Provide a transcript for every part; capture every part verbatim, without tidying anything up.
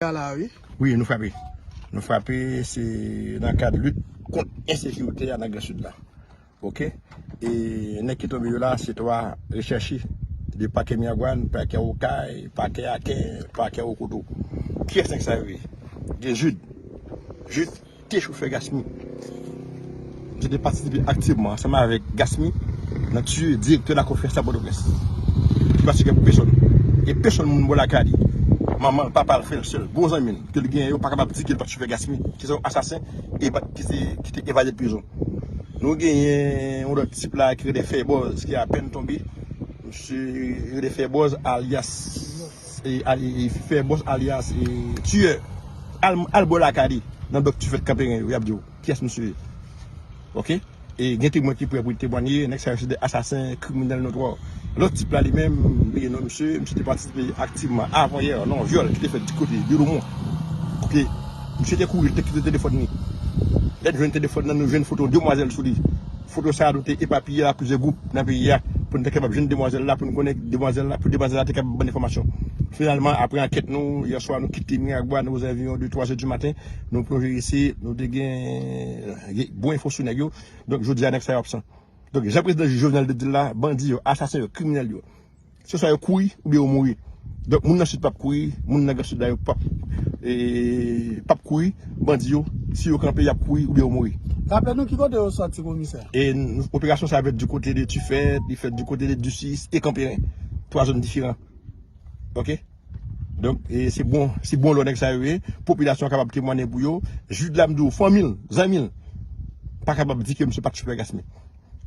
A la, wi. Wi, nou frape. Nou frape, se nan kad lit kont ensekirite a nan Gran Sid la. Oke? E nèg ki tonbe yo la, se twa rechèche de pakè Miragwàn, pakè Okay, pakè Aken, pakè Okoto. Kiyès nèg sa yo ye? Gen Jude. Jude te chofè Gasmi. Misye te patisipe aktivman ansanm avèk Gasmi nan tiye direktè lakonferans la Pòtoprens. Li pa ti gen pou pèsonn. E pèsonn moun bò lakay li. Manman l, papa l, frè l, sè l, bon zanmi l, ke l genyen yo pa kapab di ke l pa t chofè Gasmi, ki se yon asasen e pa- ki se ki te evade prizon. Nou genyen yon lòt tip la ki rele Fèbòz ki apèn tonbe. Misye rele Fèbòz alyas e, e, e, Fèbòz alyas e, tiyè. Al, al bò lakay li nan dòk Tifèt Kanperen yo, y ap di w kiyès misye ye. Oke? E gen temwen ki prè pou temwanye, nèg sa yo se de asasen, kriminèl notwa. Lòt tip la li menm, m bliye non misye, misye te patisipe aktivman avan yè nan yon vyòl ki te fèt di kote Delomon. Kote misye te kouri, li te kite telefòn li. Lè n jwenn telefòn nan, nou jwenn foto demwazèl sou li. Foto sa a, nou te epapiye a plizyè gwoup nan peyi a pou n te kapab jwenn demwazèl la, pou n konnen demwazèl la, pou demwazèl la te kapab ban n enfòmasyon. Finalman, apre ankèt nou, yè swa nou kite Miragwàn ozanviwon de twa zè di maten, nou plonje isit, nou te gen, gen bon enfo sou nèg yo. Donk, jodi a, nèg sa yo absan. Donk, jan prezidan Jovenel te di l la, bandi yo, asasen yo, kriminèl yo, se swa yo kouri oubyen yo mouri. Donk, moun nan Sid p ap kouri, moun nan Gran Sid la yo p ap, e, p ap kouri, bandi yo, si yo kanpe, y ap kouri oubyen yo mouri. Raple nou ki kote yo sòti, komisè? E n- operasyon sa a fèt du kote de Tifèt, li fèt du kote de Ducis e Kanperen. Twa zòn diferan. Oke? Donk, e se bon, se bon lò nèg sa yo ye. Popilasyon an kapab temwaye pou yo. Jude la m di w, fanmi l, zanmi l, pa kapab di ke misye pa t chofè Gasmi.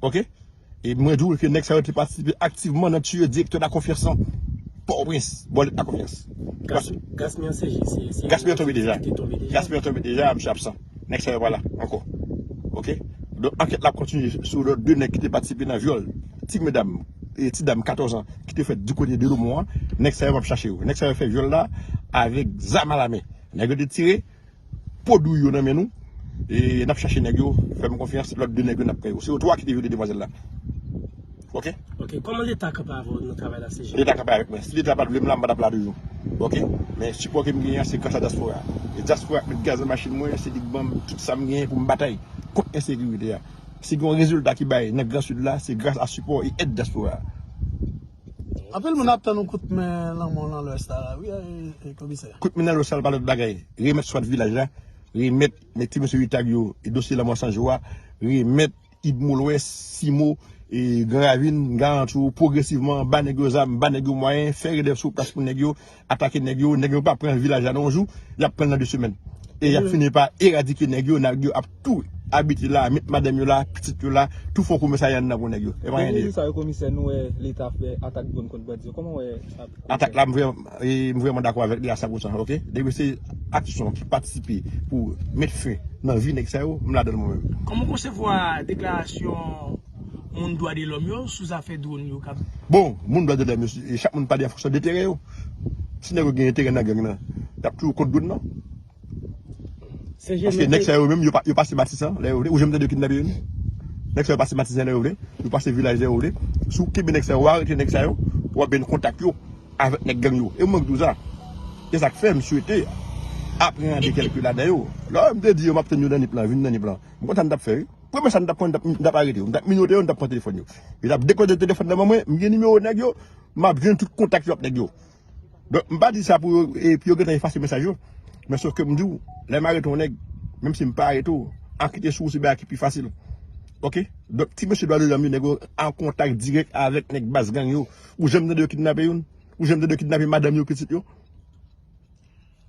Oke? E mwen di w ke nèg sa yo te patisipe aktivman nan tiye direktè lakonferans lan Pòtoprens, bò lèt lakonferans. Gas, Gasmi an se, se, se Gasmi an tonbe deja. Te tonbe deja. Gasmi an tonbe deja, misye absan. Nèg sa yo pa la ankò. Oke? Donk, ankèt la ap kontinye sou lòt de nèg ki te patisipe nan vyòl ti medam, e ti dam katòz an ki te fèt di kote Delomon an. Nèg sa yo m ap chache yo. Nèg sa yo fè vyòl la avèk zam alamen. Nèg yo te tire, po dou yo nan men nou. E n ap chache nèg yo, fè m konfyans, lòt de nèg yo n ap pran yo. Se yo twa ki te vyole demwazèl la. Oke? Oke, kòman Leta kanpe avè w nan travay la, C G? Leta kanpe avèk mwen. Si Leta pa t vle m la, m pa t ap la toujou. Oke? Men sipò ke m genyen an, se gras a dyaspora a. E dyaspora a k met gaz nan machin mwen, se li k ban m tout sa m genyen pou m batay kont ensekirite a. Si gen yon rezilta ki bay nan Gran Sid la, se gras a sipò e èd dyaspora a. Anpil moun ap tann yon kout men lanmò nan Lwès la, la, wi, e, e, komisè. Kout men nan Lwès la, pa lòt bagay. Remèt swat vilaj la, remèt nèg ti mesye Itag yo, e dosye lanmò Sanjo a, remèt Idmo Lwès, Simo, e Gran Ravin, Garanti, pwogresivman, ba nèg yo zam, ba nèg yo mwayen, fè relèv sou plas pou nèg yo, atake nèg yo, nèg yo pa pran vilaj la nan yon jou, y ap pran l nan de semèn. E y ap fini pa eradike nèg yo, nèg yo ap tou abite la, met madanm yo la, pitit yo la, tou fon komisarya anndan pou nèg yo. E pa anyen de. Dènye jou sa yo, komisè, nou wè Leta fè atak dwòn kont bandi yo. Kòman w wè sa, komisè? Atak la, m vrèman, e, m vrèman dakò avèk li a san pou san, oke? Depi se aksyon ki patisipe pou met fen nan vi nèg sa yo, m ladan l mwen menm. Kòman w konsevwa deklarasyon moun dwa de lòm yo sou zafè dwòn yo k ap... Bon, moun dwa de lòm yo, e chak moun pale an fonksyon de enterè yo. Si nèg yo gen enterè nan gang nan, y ap toujou kont dwòn nan. Paske nèg sa yo menm, yo pa, yo pase Matisan lè yo vle. Ou janm tande yo kidnape youn? Nèg sa yo pase Matisan lè yo vle. Yo pase vilaj lè yo vle. Si w kenbe nèg sa yo, w arete nèg sa yo, w ap jwenn kontak yo avèk nèg gang yo. E mwen k di w sa. Se sa k fè m swete apreyande kèlke ladan yo. Lè m te di yo m ap tann yo nan Nip lan, vin nan Nip lan. M konn sa m t ap fè, wi. Premye sa m t ap fè, m t ap, m t ap arete yo. M t ap minote yo, m t ap pran telefòn yo. Yo t ap dekoze telefòn nan ban mwen, m gen nimewo nèg yo, m ap jwenn tout kontak yo ak nèg yo. Donk, m pa di sa pou yo, e, pou yo gentan efase mesaj yo. Men sof ke m di w, lè m arete yon nèg, menm si m pa arete w, anket sou ou se bagay ki pi fasil. Oke? Donk, ti mesye dwa de lòm yo, nèg yo an kontak dirèk avèk nèg baz gang yo. Ou janm tande yo kidnape youn? Ou janm tande yo kidnape madanm yo, pitit yo?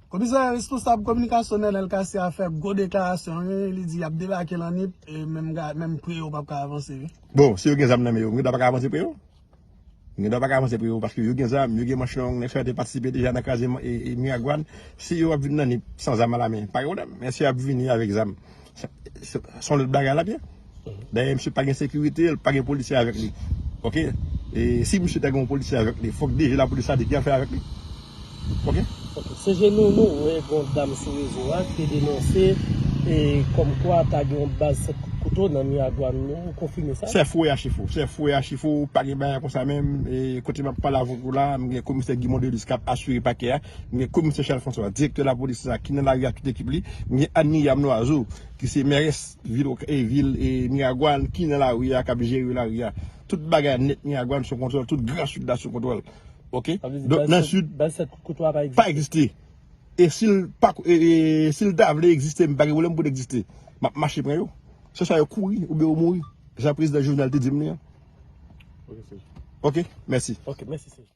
Komisè, responsab kominikasyon Nenel Cassy a fè gwo deklarasyon, wi, li di y ap debake nan Nip, e menm ga-, menm Preyo p ap ka avanse, wi. Bon, si yo gen zam nan men yo, yo pa ka avanse Preyo? Yo pa ka avanse Preyo, paske yo gen zam, yo gen manch long, nèg sa yo te patisipe deja nan kraze, e, e, Miragwàn. Si yo ap vin nan Nip san zam alamen, pa gen pwoblèm, men si y ap vini avèk zam, se, se, se yon lòt bagay l ap ye. Dayè, misye pa gen sekirite, l pa gen polisye avèk li. Oke? E si misye ta gen yon polisye avèk li, fòk D G lapolis la di ki afè avèk li. Oke? Oke. Se je nou, nou wè gen yon dam sou rezo a ki te denonse, e, kòmkwa ta gen yon baz Koto nan Miragwàn, ou konfime sa? Se fo e achi fo. Se fo e achi fo, pa gen bagay konsa menm. E kote m ap pale avèk ou la, m gen komisè Guy Mondelis k ap asire pakè a. M gen komisè Charles François, direktè lapolis la, ki nan lari a tout ekip li. M gen Anne Myriam Loiseau, ki se mèrès vil, e, vil e, Miragwàn, ki nan lari a, k ap jere lari a. Tout bagay nèt Miragwàn sou kontwòl, tout Gran Sid la sou kontwòl. Ok? Donk nan Sid, pa egziste. E si l pa, e, e, si l ta vle egziste, m pa gen pwoblèm pou l egziste. M ap mache pran yo. Se swa yo kouri oubyen yo mouri. Jan prezidan Jovenel te di m li an. Ok, mèsi. Ok, mèsi Serge.